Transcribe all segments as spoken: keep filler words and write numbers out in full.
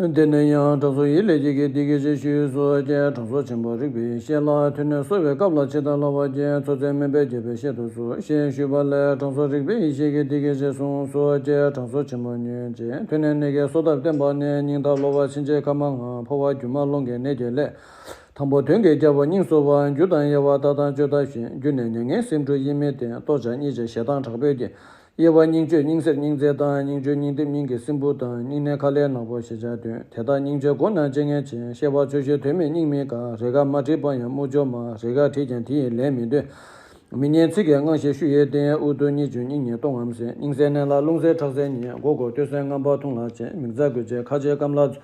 དེ་ནས་ཡང་དྲང་སྲོང་ཡིད་ལས་སྐྱེས་ཀྱིས་འདི་སྐད་ཅེས་ཞུས་སོ། ཀྱེ་དྲང་སྲོང་ཆེན་པོ་རིག་པའི་ཡེ་ཤེས་ལ། ཐོས་ནས་གསོལ་བའི་སྐབས་ལ་ཇི་ལྟར་སློབ་པ་བགྱི། ཚོད་ཚད་སྨན་པས་བརྒྱབ་པས་བཤད་དུ་གསོལ། ཞེས་ཞུས་པ་ལས་དྲང་སྲོང་རིག་པའི་ཡེ་ཤེས་ཀྱིས་འདི་སྐད་ཅེས་གསུངས་སོ། ཀྱེ་དྲང་སྲོང་ཆེན་པོ་ཉོན་ཅིག་ཐོས་ནས་ནད་ཀྱི་གསོ་ཐབས་བསྟན་པ་ནི། སྙིང་ཐག་གློ་བ་ཕྱིན་ཆད་ཁ་མ་ང་། ཕོ་བ་རྒྱུ་མ་རླུང་གི་ནད་ཀྱི་ལས། དང་པོ་དོན་གྱི་རྒྱལ་པོ་སྙིང་གསོ་བ། རྒྱུ་དང་དབྱེ་བ་ལྟ་སྟངས་བཅོས་ཐབས་བཞིན། རྒྱུ་ནི་མྱ་ངན་སེམས་འཁྲུགས་ཡིད་མི་བརྟན། ལྟོ་ཆགས་གཉིད་ཆགས་ཞེ་སྡང་དྲག་པོའི་རྐྱེན། དབྱེ་བ་སྙིང་བཅོས་སྙིང་གཟེར་སྙིང་རྩའི་དང་། སྙིང་བཅོས་སྙིང་གཏིབས་སྙིང་གི་སྲིན་བུ་དང་། སྙིང་ནད་ཁ་ལས་ནག་པོ་ཞེས་བྱ་དོན། དེ་དག་སྙིང་བཅོས་གོ་ན་ཅི་ངེས་ཅན། བཤད་པ་ཆོས་བཤད་དོན་མེད་སྙིང་མི་དགའ། རེས་འགའ་མ་དྲིས་པ་ཡང་རྨུགས་ཆོག་མ། རེས་འགའ་དྲིས་ཀྱང་དེ་ཡི་ལན་མི་འདོན། མི་སྙན་ཚིག་གིས་དངངས་ཤིང་ཤུགས་ཡོད་དེ། དབུགས་ཐུང་གཉིད་ཆུང་སྙིང་ཉེ་ལྟོགས་ངམ་སེམས། སྙིང་གཟེར་མནན་ལ་རླུང་གཟེར་ཁྲག་གཟེར་ཉེ། མགོ་སྐོར་ལྟོས་གཟེར་རྔམ་པ་ཐུང་ལ་ཆེ། མིག་རྩ་འགུལ་བྱེད་ཁ་ལྕེ་སྐམ་ལ་ཚོ།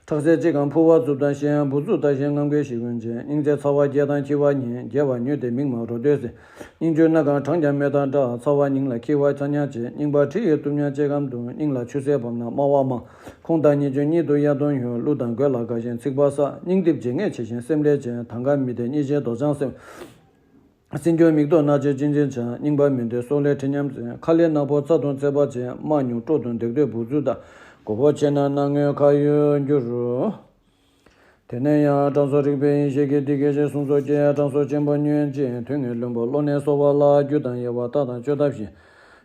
ཁྲག་གཟེར་གཅིག་གམ་ཕུ་བ་རྩུབ་དང་ཞན། འབུ་ཚུགས་ལྟ་ཞིང་རྔམ་སྐད་ཤིག་ཀུན་ཆེ། སྙིང་གཟེར་ཚ་བ་རྒྱས་དང་འཁྱིལ་བ་ཉེ། རྒྱས་པ་མྱུར་ཏེ་མིག་མང་རོ་སྟོད་གཟེར། སྙིང་བཅོས་སྣ་གང་གྲངས་ཀྱང་མེད་དང་འདྲ། ཚ་བ་སྙིང་ལ་འཁྱིལ་བ་ཆ་ཉག་ཆེ། རྙིང་པ་གྲི་ཡིས་གཏུབས་ཉག་ཆེ་སྐམ་དུ། སྙིང་ལ་ཆུ་སེར་བབས་ན་དམར་བ་མང་། ཁོང་དང་གཉིས་ཆུང་གཉིད་དུ་ཡལ་དུ་ཡོང་། གླུ་དང་གོས་ལ་དགའ་ཞིང་ཚིག་པ་སྲ། སྙིང་གཏིབས་བརྗེད་ངས་ཆེ་ཞིང་སེམས་ལས་ཆེ། དང་ག་མི་བདེ་གཉིད་ཆེ་དོ་ཅང་སེམས། སྲིན་སྐྱོན་མིག་ཏོ་རྣ་ཆེ་གཅིན་གཅིན་ཆ། རྙིང་པ་མི་འདོད་སྲོག་ལས་ཁྲི་ཉམས་ཟིན། ཁ་ལས་ནག་པོ་ཚ་གདུང་ཚད་པ་ཆེ། རྨ་ཉུང་སྤྲོ་གདུང་འདེགས་འདོད་བུ་ཚུགས་དང་། མགོ་པོ་ཆེ་ན་སྣ་ངོས་ཁ་ཡོད་འགྱུར། དེ་ནས་ཡང་དྲང་སྲོང་རིག་པའི་ཡེ་ཤེས་ཀྱིས་འདི་སྐད་ཅེས་གསུངས་སོ། ཀྱེ་དྲང་སྲོང་ཆེན་པོ་ཉོན་ཅིག་དུས་ངན་བླུན་པོ་བློ་ནད་གསོ་བ་ལ། རྒྱུ་དང་དབྱེ་བ་ལྟ་སྟངས་བཅོས་ཐབས་བཞིན།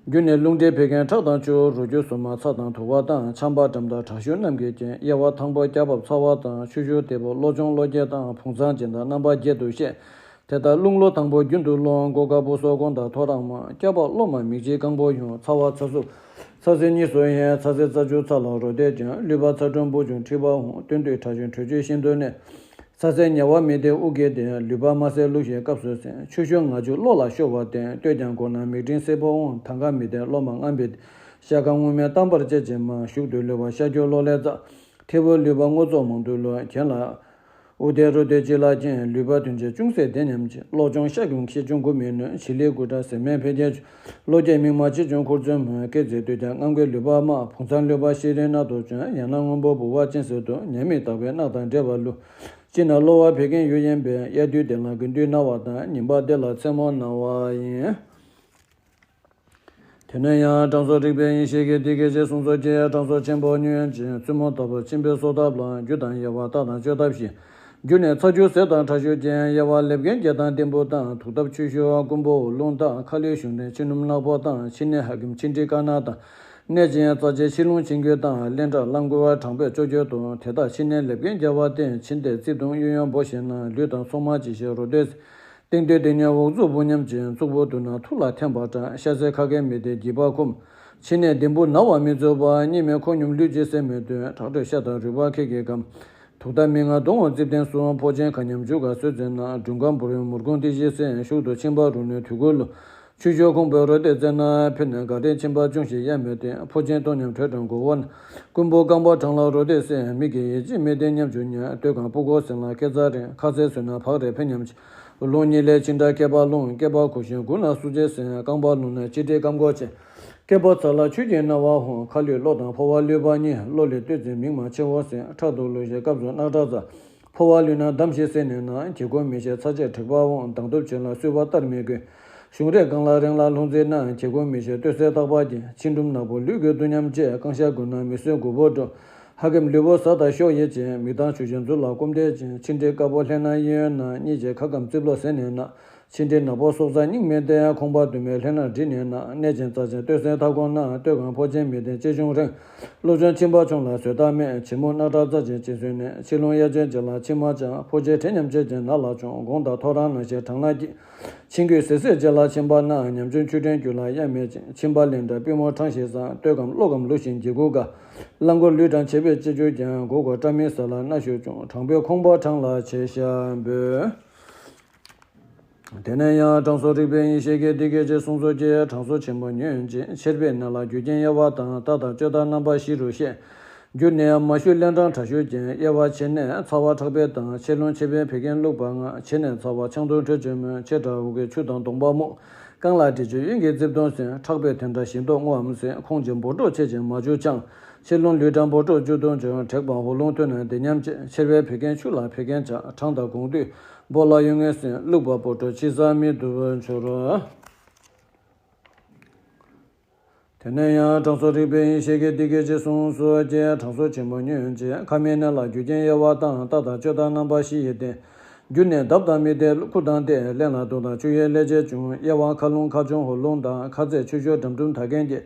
རྒྱུ་ནི་རླུང་མཁྲིས་བད་ཀན་ཁྲག་དང་ཆུ། རུས་རྒྱུད་གཟུགས་མ་ཚྭ་དང་དུ་བ་དང་། ཆམ་པ་འགྲམས་དང་དྲག་ཤུལ་རྣམས་ཀྱི་རྐྱེན། དབྱེ་བ་དང་པོ་སྐྱ་རྦབ་ཚ་བ་དང་། ཆུ་ཤུར་ལྟེ་བོ་གློ་གཅོང་གློ་རྒྱས་དང་། བུང་ཚང་འབྱིན་དང་རྣམ་པ་བརྒྱད་དུ་བཤད། དེ་ལྟར་རླུང་གློ་དང་པོ་རྒྱུན་དུ་སློང་། མགོ་དཀར་པོ་སོ་སྒོང་དང་ཐོ་རངས་མ། སྐྱ་རྦབ་གློ་མ་མིག་མཆི་སྐམ་པོ་ཡོང་། ཚ་བ་ཚ་གཟུགས། ཚ་སེར་གཉིས་སུ་ཡལ། ཚ་སེར་རྩ་ཆུ་ཚ་ལ་རོ་སྟོད་ཀྱང་། ལུད་པ་ཚ་གྲུམ་བུ་ཆུང་མཁྲིས་པ་འོང་། སྟོད་འདུས་ཁྲག་ཆུང་དྲོད་སྐྱེད་ཤིན་ཏུ་གནོད། ཚ་སེར་ཉ་བ་མི་བདེ་དབུགས་འགྱེལ་ཏེ། ལུད་པ་དམར་སེར་བླུགས་ཤིང་སྐབས་སུ་ཟིན། ཆུ་ཤུར་ང་རྒྱུད་གློ་ལ་ཤོར་བར་བརྟེན། སྟོད་ཀྱང་སྒོ་ན་མིག་སྤྲིན་སེར་པོ་འོང་། དང་ག་མི་བདེ་གློ་མ་རྔམ་པའི། ཤ་ཁ་སྔོ་མས་གཏམས་པར་བྱེད་ཅེས་སྨྲ། གཞུག་ཏུ་ལུད་པ་ཤ་སྐྱོ་གློ་ལས་འཛག་ཐེ་བོ་ལུད་པ་སྔོ་ཙོག་མང་དུ་ལུད། གྱེན་ལ། དབུགས་དལ་རོ་སྟོད་ལྕི་ལ་གྱེན། ལུད་པ་དོན་ཆེན་ཅུང་ཟད་བདེ་ཉམས་ཆེ། གློ་གཅོང་ཤ་གྱོང་ཤེད་ཆུང་གུ་མི་གནོད། བྱི་ལི་དགུ་དྲག་ཟེར་མའི་འཕེལ་རྒྱས་ཆུང་། གློ་རྒྱས་མིག་དམར་ཆེ་ཆུང་ཁུར་ཚོས་མོད། སྐེ་ཚེ་སྟོད་ཀྱང་རྔམ་སྐད་ལུད་པ་དམར། བུང་ཚང་ལུད་པ་ཤེད་རིང་ནག་ཏུ་བྱོན། ཡང་ན་སྔོན་པོ་ལྦུ་བ་ཅན་ཟེར་དུ། ཉ་མིག་ལྟག་པའི་རྣག་དང་འདྲེས་པ་ལུ། སྤྱིར་ན་གློ་བ་བད་ཀན་ཡུལ་ཡིན་པས། དབྱར་དུས་དེ་ལ་དགུན་དུས་ན་བ་དང་། ཉིན་པ་དེ་ལ་མཚན་མོ་ན་བ་ཡིན། དེ་ནས་ཡང་དྲང་སྲོང་རིག་པའི་ཡེ་ཤེས་ཀྱིས་འདི་སྐད་ཅེས་གསུངས་སོ། ཀྱེ་དྲང་སྲོང་ཆེན་པོ་ཉོན་ཅིག་བཙུན་མོ་ལྟ་བུར་ཕྱིན་པའི་གསོ་ཐབས་ལ། རྒྱུ་དང་དབྱེ་བ་ལྟ་སྟངས་བཅོས་ཐབས་བཞིན། རྒྱུ་ནི་ཚ་ཆུ་སེར་དང་ཁྲག་ཤུགས་ཅན། དབྱེ་བ་ལེབ་རྒན་རྒྱ་དང་ལྡེམ་བུ་དང་། དུག་ཐབས་ཆུ་ཤུར་རྐུན་པོ་རླུང་དང་། ཁ་ལུད་གཞུང་འབྲེལ་ཕྱི་ནུབ་ནག་པོ་དང་། ཕྱི་ནད་ཧ་གིམ་ཕྱི་འཁྲིས་དཀར་ནག་དང་། གནས་ཅན་རྩ་ཆེན་ཕྱི་རླུང་ཕྱི་འགུལ་དང་། ལན་ཁྲག་རླངས་འགུལ་བ་གྲང་བས་བཅོ་བཅོས་དང་། དེ་དག་ཕྱི་ནད་ལེབ་རྒན་རྒྱ་བ་བསྟེན། ཕྱི་འདེད་རྩིབས་གདུང་གཡུ་ཡང་འབོ་ཞེ་ན། ལུད་དང་སོ་མ་ལྕི་ཞིང་རོ་སྟོད་སེར། སྟེང་དུས་དེ་ཉིད་འོག་རྫུས་བུ་ཉམས་ཅན། གཙུག་པོ་དུ་ན་ཐུག་ལ་འཐེན་པ་འདྲ། ཤ་ཟའི་ཁ་སྐད་མི་བདེ་འགྱིག་པ་འཁུམས། ཕྱི་ནད་ལྡེམ་བུ་ན་བ་མི་རྫོགས་པ། གཉིད་མེད་ཁོག་སྙོམས་ལུས་ཀྱི་སེམས་མི་སྟོན། ཁྲག་དྲོད་ཤ་དང་རུས་པ་ཁལ་གྱིས་སྐམ། དུག་ལྟ་མི་ང་གདོང་འོག་རྩིབས་སྟེང་གསུམ། ཕོ་ཆེན་ཁ་ཉམས་མཇུག་ག་སོད་བཙན་ན། མགྲོན་ཁང་བུ་རིང་མུར་གུང་ཏི་ཞིག་སེང་། གཞུག་ཏུ་མཆིན་པ་རུ་ནུས་དུས་ཀུན་ལུ། ཆུ་ཤུར་ཁོང་པའི་རོ་སྟོད་བཙན་ན། ཕི་ནས་དགའ་སྟེ་མཆིན་པ་ཅུང་ཞིག་གཡའ་མི་བརྟན། ཕོ་ཆེན་ལྟོགས་ཉམས་དྲོད་གྲང་མགོ་བོ་ན། རྐུན་པོ་རྐང་པ་གྲང་ལ་རོ་སྟོད་སེང་། མིག་གི་ཡིད་ཆེས་མི་བདེ་ཉམ་ཆུང་ཉ། སྟོད་གང་སྤུ་གོ་སེང་ལ་སྐེ་རྩ་རིང་། ཁ་ཟས་ཟོས་ན་བག་རེ་ཕེ་ཉམས་ཆེ། རླུང་གཉིས་ལས་ཕྱི་འདྲ་སྐེད་པ་རླུང་། སྐེད་པ་ཁུ་ཞིང་དགུང་ན་སུ་ཅེ་སེང་། རྐང་པ་རླུང་ན་ལྕི་དྲེག་སྐམ་གོ་ཆེ། སྐེད་པ་ཚ་ལ་ཆུ་སྐྱེས་ན་བ་ཧོང་། ཁ་ལུད་གློ་དང་ཕོ་བ་ལུད་པ་གཉིས། གློ་ལུད་སྟོད་འཛིན་མིག་དམར་ཆེ་བོ་སེང་། ཁྲག་དུག་ལུད་ཞིང་སྐབས་སུ་རྣག་ཁྲག་འཛག་ཕོ་བ་ལུད་ན་འདམ་ཞིག་སེང་ནས་ན། གྱི་གོ་མི་ཤེས་ཚ་ཆད་དྲེག་པ་འོང་། མདངས་སྟོབས་ཆེ་ལ་གསོད་པ་ལྟར་མི་དགོས། གཞུང་རས་གང་ལ་རེང་ལ་ལྷུང་བཟེད་ན། གྱི་གོ་མི་ཤེས་སྟོད་སེར་རྟག་པ་གྱིས། ཕྱི་འབྲུམ་ནག་པོ་ལུས་གོས་དུ་ཉམས་བཅས། རྐང་ཤ་དགུ་ན་མི་གསོད་དགུ་པོ་འགྲོ། ཧ་གེམ་ལུས་པོ་ཟ་དང་ཤོག་ཡེ་ཅན། མིག་དང་ཆུ་ཞིང་མཛུབ་ལ་སྐོམ་དེ་ཅན། ཕྱི་འདྲེ་དཀར་པོ་ལྷན་ན་གཡས་གཡོན་ན། གཉིས་ཀྱི་ཁ་སྐམ་རྩིབ་ལོག་ཟེར་ནས་ན། ཕྱི་འདྲེ་ནག་པོ་སྲོག་རྩ་སྙིང་མི་བདེ། ཁོང་པ་དུ་མའི་ལྷན་ན་འདྲིས་ནས་ན། གནས་ཅན་རྩ་ཆེན་སྟོད་སེང་མཐའ་སྐོར་ན། སྟོད་གང་ཕོ་ཆེན་མི་བདེ་ལྕེ་ཆུང་རིང་། གློ་གཅོང་མཆིན་པ་ཆུང་ལ་བཟོད་ཐབས་མེད། བྱི་མོ་རྣག་ཁྲག་རྩ་ཆེན་ལྕེ་སོན་ནས། ཕྱི་རླུང་གཡས་གཅོང་ལྕེ་ལ་མཆིལ་མ་འཇགས། ཕོ་ཆེན་དྲེག་ཉམས་ཆེ་ཅན་ན་ལ་ཆུང་། དགོང་དང་ཐོ་རངས་ན་ཤེད་གྲང་ན་སྐྱིད། ཕྱི་འགུལ་ཟེར་ཟེར་ལྕེ་ལ་མཆིན་པ་ན། ཉམ་ཆུང་ཆུ་ཕྲན་རྒྱུད་ལ་གཡའ་མེད་ཅིང་། མཆིན་པ་ལེན་འདྲ་པུས་མོ་གྲང་ཞིང་བཟང་། སྟོད་གམ་གློ་གམ་ལུ་ཞིང་འགྱིག་གུ་དགའ། རླངས་འཁོར་ལུས་གྲང་བྱེད་པའི་ལྕེ་ཆུ་ཀྱང་། མགོ་སྐོར་སྐྲ་མིག་ཟ་ལ་སྣ་ཤུགས་ཆུང་། གྲང་པོའི་ཁོང་པ་གྲང་ལ་ཆེ་ཤ་འབོད། དེ་ནས་ཡང་དྲང་སྲོང་རིག་པའི་ཡེ་ཤེས་ཀྱིས་འདི་སྐད་ཅེས་གསུངས་སོ། ཀྱེ་དྲང་སྲོང་ཆེན་པོ་ཉོན་ཅིག་མཆེར་པའི་ནད་ལ་རྒྱུ་རྐྱེན་དབྱེ་བ་དང་། ལྟ་དང་བཅོས་དང་རྣམ་པ་བཞི་རུ་བཤད། རྒྱུ་ནི་མ་ཞུ་ལན་གྲང་ཁྲག་ཤུགས་ཅན། དབྱེ་བ་ཕྱེ་ནས་ཚ་བ་ཁྲག་པའི་དང་། ཕྱེ་རླུང་ཕྱེ་བའི་བད་ཀན་བླུགས་པ་ལྔ། ཕྱེ་ནས་ཚ་བ་ཆང་འཐུང་དྲོད་བཅོས་མོད། ཕྱེ་དྲག་འུ་གའི་ཆུ་དང་གདོང་པ་སྨུག་རྐང་ལག་དྲི་ཆུ་གཡོན་གྱི་རྩིབས་གདོང་སེང་། ཁྲག་པའི་དོན་དག་ཞིང་སྟོབས་སྔོའམ་སེང་། ཁོང་ཆེན་འབོ་ཀྲོག་ཆེ་ཅན་མ་བཅུ་ཆང་། ཕྱེ་རླུང་ལུས་གྲང་འབོ་ཀྲོག་བཅུ་གདོང་སྐྱོན། དྲེག་པ་ཧོ་ལུང་ཐོན་ན་བདེ་ཉམས་ཆེ། མཆེར་པའི་བད་ཀན་ཆུ་ལ་བད་ཀན་ཆགས། གྲང་དང་གོང་དུས་སྦོ་ལ་གཡོན་ངོས་སེང་། བླུགས་པ་སྤོ་ཀྲོག་ཕྱི་ས་མི་དུ་འཆོར། དེ་ནས་ཡང་དྲང་སྲོང་རིག་པའི་ཡེ་ཤེས་ཀྱིས་འདི་སྐད་ཅེས་གསུངས་སོ། ཀྱེ་དྲང་སྲོང་ཆེན་པོ་ཉོན་ཅིག། ཁ་མིན་ནས་ལ་རྒྱུ་རྐྱེན་དབྱེ་བ་དང་། རྟགས་དང་བཅོས་དང་རྣམ་པ་བཞི་ཡི་སྟེང་། རྒྱུ་ནི་འདབ་དང་མི་མཐའི་ཁུ་དང་སྟེ། རླན་ལ་དུག་དང་ཆུ་ཡི་ལས་བྱེད་འབྱུང་། དབྱེ་བ་མཁའ་རླུང་ཁ་ཕྱོགས་འོག་རླུང་དང་། ཁ་ཚད་ཆུ་ཕྱོགས་འགྲམ་དྲུམ་དག་རྐྱེན་གྱིས།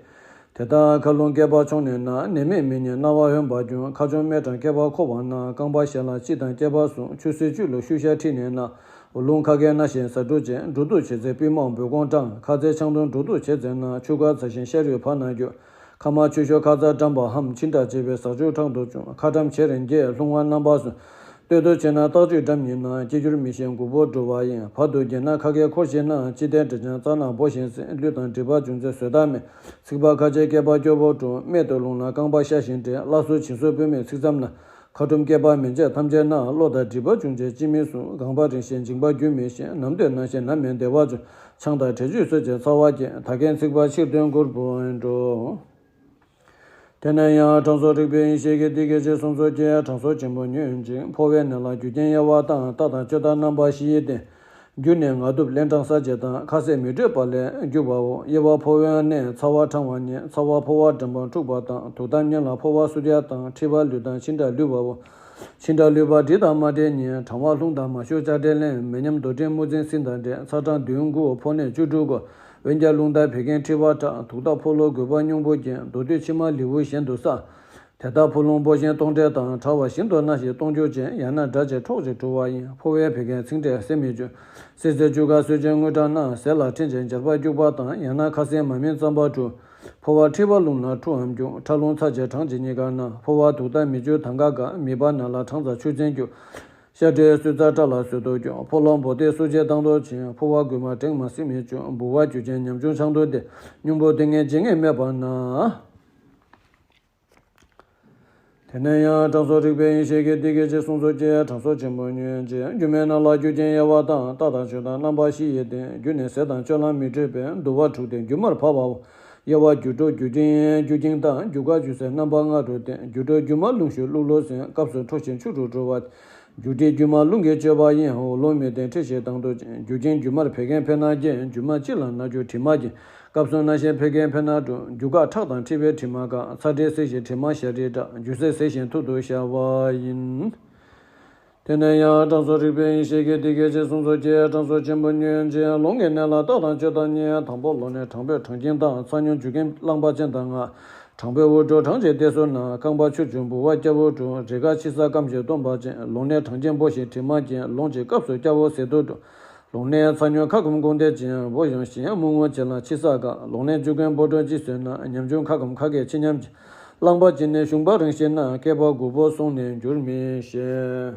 དེ་ལྟར་མཁའ་རླུང་བསྐལ་པ་མཆོངས་ནས་ན། ནད་མེད་མི་ཉིད་སྣང་བ་ཧོན་པར་འབྱུང་། ཁ་ཕྱོགས་སྨེ་དང་བསྐལ་པ་འཁོར་བ་ན། རྐང་པ་ཞལ་ལ་དཔྱི་དང་བསྐལ་པ་ཟུང་། ཆུ་སེར་བཅུད་ལ་ཤུགས་ཤར་འཁྲིལ་ནས་ན། འོག་རླུང་ཁ་རྒས་སྣ་ཞེན་ཟ་འབྲུ་ཅན། འགྲོ་འདུག་བྱེད་ཚེ་པུས་མོ་འབོད་སྐོང་སྐྲངས། ཁ་ཚད་ཆང་འཐུང་འགྲོ་འདུག་བྱེད་ཚེ་ན། ཆུ་ཁ་ཚ་ཞིང་ཤ་རུས་བར་ན་རྒྱུ། ཁ་མ་ཆུ་ཤོག་ཁ་ཚ་སྐྲངས་པ་འམ། འཆིང་དྲགས་བྱེད་པའི་ཟག་འཇུག་ཕྲག་ཏུ་བྱུང་། ཁ་སྐྲམ་བྱེད་རིང་སྐྱེ་ལྷུང་བ་རྣམ་པ་གསུམ། སྟོད་དུ་བྱེད་ན་རྟགས་བཅུད་འགྲམ་ཉིད་ན། སྐྱེ་འགྱུར་མི་ཤེས་འགུག་པོ་འགྲོ་བ་ཡིན། བར་དུ་རྒྱས་ན་ཁ་རྒས་འཁོར་ཞིང་ན། ལྕི་ལྡན་དྲི་ཆང་རྩ་ནག་སྦོ་ཞིང་སྲེག། ལུས་དང་སྒྲིབ་པ་བྱུང་ཚེ་བཟོད་ཐབས་མེད། ཚིག་པ་ཁ་འབྱེད་བསྐལ་པ་སྐྱོ་བོ་འགྲོ། སྨད་དུ་རླུང་ལ་རྐང་པ་ཤ་ཞིང་འདྲེས། བརླ་སོགས་བྱིང་སོགས་པུས་མོའི་ཚིགས་མཚམས་ན། ཁ་ཕྲུམ་བསྐལ་པ་མི་འབྱེད་ཐམས་ཅད་ན། གློ་དང་སྒྲིབ་པ་བྱུང་བྱས་ལྕི་མིག་ཟུང་། ལྒང་པ་རིང་ཞིང་འགྱིང་བག་རྒྱུ་མི་ཤེས། ནམ་དུས་ན་ཞིང་ན་མེད་བདེ་བ་བྱུང་། ཆང་དང་དྲེག་ཆུས་གསོད་བྱས་ཚ་བ་སྐྱེ། ད་གིན་ཚིག་པ་ཕྱིར་དོན་མགུར་པོ་འགྲོ། དེ་ནས་ཡང་དྲང་སྲོང་རིག་པའི་ཡེ་ཤེས་ཀྱིས་འདི་སྐད་ཅེས་གསུངས་སོ། ཀྱེ་དྲང་སྲོང་ཆེན་པོ་ཉོན་ཅིག། ཕོ་བའི་ནད་ལ་རྒྱུ་རྐྱེན་དབྱེ་བ་དང་། རྟགས་དང་བཅོས་དང་རྣམ་པ་བཞི་ཡི་སྟེང་། རྒྱུ་ནི་ང་ཐུབ་རླན་གྲང་གསར་བྱེད་དང་། ཁ་ཟས་མི་འཕྲོད་པ་ལས་རྒྱུ་བའོ། དབྱེ་བ་ཕོ་བའི་ནད་ཚ་བ་གྲང་བ་ཉིད། ཚ་བ་ཕོ་བ་འགྲམ་པ་འཁྲུགས་པ་དང་། དུག་མདངས་སྙན་ལ་ཕོ་བ་གསུར་ཡག་དང་། མཁྲིས་པ་ལུས་དང་མཆིན་ཁྲག་ལུད་བའོ། མཆིན་ཁྲག་ལུད་པ་དྲི་དང་མ་བྲལ་ཉིད། གྲང་བ་རླུང་དང་མ་ཞུ་ལྕགས་དྲེག་རླན། མེ་མཉམ་རྡོ་དྲེག་དམུ་རྫིང་སྲིན་དང་འདྲེས། ཚ་གྲང་བདུན་དགུ་ཕོ་ནད་བཅུ་དྲུག་གོ། དབེན་རྒྱ་རླུང་རྟ་བད་ཀན་མཁྲིས་པ་དྲག། དུག་རྟགས་ཕོ་ལོ་རྒོད་པ་སྙུང་པོ་རྒྱན། མདོ་སྟོད་མཆིལ་མ་ལེའུ་གཞན་དུ་གསལ། དེ་ལྟར་ཕོ་རླུང་སྦོ་ཞིང་སྟོང་འདྲེས་དང་། ཕྲ་བ་ཞིང་དུ་སྣ་ཞིང་སྟོང་འགྱུར་ཅན། ཡང་ན་སྒྲ་ཆེ་འཁྲོག་ཅིང་འཁྲུ་བ་ཡིན། ཕོ་བའི་བད་ཀན་ཚིགས་འདྲེས་སེམས་མི་འཇུ། སྲེག་ཟས་བཅུད་ཁ་གསོད་ཅིང་རྔུལ་དྲགས་ན། ཟས་ལ་ཕྲེང་ཅིང་འབྱར་བ་སྐྱུག་པ་དང་། ཡང་ན་ཁ་ཟས་མ་སྨིན་རྩམ་པ་འཁྲུ། ཕོ་བ་མཁྲིས་པ་རླུང་ལ་འཁྲུ་འམ་སྐྱུག། ཕྲ་རླུང་ཚ་ཆེ་གྲང་ཆེ་གཉིས་ཀ་ན། ཕོ་བ་དུག་རྟགས་མི་འཇུ་དང་ག་ག། མིད་པ་ན་ལ་གྲང་ཚ་ཆུ་ཚན་སྐྱུག། ཤ་དྲེག་གསོད་རྩ་སྐྲ་ལ་གསོད་དུ་སྐྱོ། ཕོ་ལོ་འབོ་ལྡེ་གསོད་བྱེད་དང་དུ་ཕྱིན། ཕོ་བ་རྒོད་མ་འབྲེང་མ་སྲིན་མི་སྐྱོ། ལྦུ་བ་རྒྱུ་ཅན་ཉམ་ཆུང་ཆང་དུ་སྟེ། སྙུང་པོ་ལྡེ་ངན་ལྗིད་ངན་སྨད་པ་ན། དེ་ནས་ཡང་དྲང་སྲོང་རིག་པའི་ཡེ་ཤེས་ཀྱིས་འདི་སྐད་ཅེས་གསུངས་སོ། ཀྱེ་དྲང་སྲོང་ཆེན་པོ་ཉོན་ཅིག། རྒྱུ་མེད་ན་ལ་རྒྱུ་རྐྱེན་དབྱེ་བ་དང་། རྟགས་དང་བཅོས་དང་རྣམ་པ་བཞི་ཡི་སྟེང་། རྒྱུ་ནི་ཟས་དང་སྤྱོད་ལམ་མི་འཕྲོད་པས། དུ་བ་འཁྲུགས་ཏེ་རྒྱུ་མར་བབས་པའོ། དབྱེ་བ་རྒྱུ་འགྲོ་རྒྱུ་རྐྱེན་རྒྱུ་རྐྱེན་དང་། རྒྱུ་སྐར་རྒྱུ་ཚེས་རྣམ་པ་ལྔ་རུ་སྟེ། རྒྱུ་འགྲོ་རྒྱུ་མ་རླུང་ཤུགས་ལུག་ལོག་ཟིན། སྐབས་སུ་འཁྲུ་ཞིང་ཆུ་རུ་འགྲོ་བ། རྒྱུ་འབྲས་རྒྱུ་མ་རླུང་གིས་བཅོས་པ་ཡིན། འོག་རླུང་མི་ལྡན་མཁྲིས་ཞེས་དང་དུ་ཅན། རྒྱུ་རྐྱེན་རྒྱུ་མར་བད་ཀན་འཕེལ་ན་རྒྱན། རྒྱུ་མ་སྤྱི་ལ་ན་རྒྱུ་དྲི་མ་རྒྱན། སྐབས་སུ་སྣ་ཞེན་བད་ཀན་འཕེལ་ན་འབྲུ། རྒྱུ་སྐར་ཁྲག་དང་མཁྲིས་པའི་དྲི་མ་འགག། ཚ་དྲོད་ཟད་ཞིང་དྲི་མ་ཤ་རིས་དྲག། རྒྱུ་ཚད་ཟད་ཞིང་ཐུར་དུ་ཤར་བ་ཡིན། དེ་ནས་ཡང་དྲང་སྲོང་རིག་པའི་ཡེ་ཤེས་ཀྱིས་འདི་སྐད་ཅེས་གསུངས་སོ། ཀྱེ་དྲང་སྲོང་ཆེན་པོ་ཉོན་ཅིག། རླུང་གི་ནད་ལ་རྟགས་དང་བཅོས་དང་གཉིས། དང་པོ་གློ་ནད་གྲང་པོས་གྲང་སྐྱེམས་དང་། ཚ་སྨྱུག་རྒྱུ་རྐྱེན་རླངས་པ་ཅན་དང་ལྔ། གྲང་པོས་དབུགས་འགྲོ་གྲང་ཅིང་ལྟས་སུ་ན། རྐང་པ་ཆུ་འབྱུང་ལྦུ་བ་སྐྱ་བོ་འཁྲུ། རེས་འགའ་ཕྱི་ས་སྐམ་ཞིང་སྟོང་པ་ཅན། ལོང་ནད་གྲང་སྐྱེམས་སྦོ་ཞིང་དྲི་མ་རྒྱན། ལོང་ཅིག་སྐབས་སུ་སྐྱ་བོ་ཟད་དུ་འགྲོ། ལོང་ནད་ཚ་སྨྱུག་ཁ་སྐོམ་སྐོམ་དེ་ཅན། སྦོ་ཡང་ཞིང་སྨུག་སྔོ་ཅན་ལ་ཕྱི་ས་དགའ། ལོང་ནད་རྒྱུ་རྐྱེན་སྦོ་འགྲོ་ཅིག་ཟོས་ན། ཉམ་ཆུང་ཁ་སྐམ་ཁ་རྒས་ཕྱི་ཉམས་ཅན། རླངས་པ་ཅན་ནི་ཞུང་པ་རིང་ཞིང་ན། བསྐལ་པ་དགུ་པོ་སོང་ནས་འགྱུར་མི་ཤེས།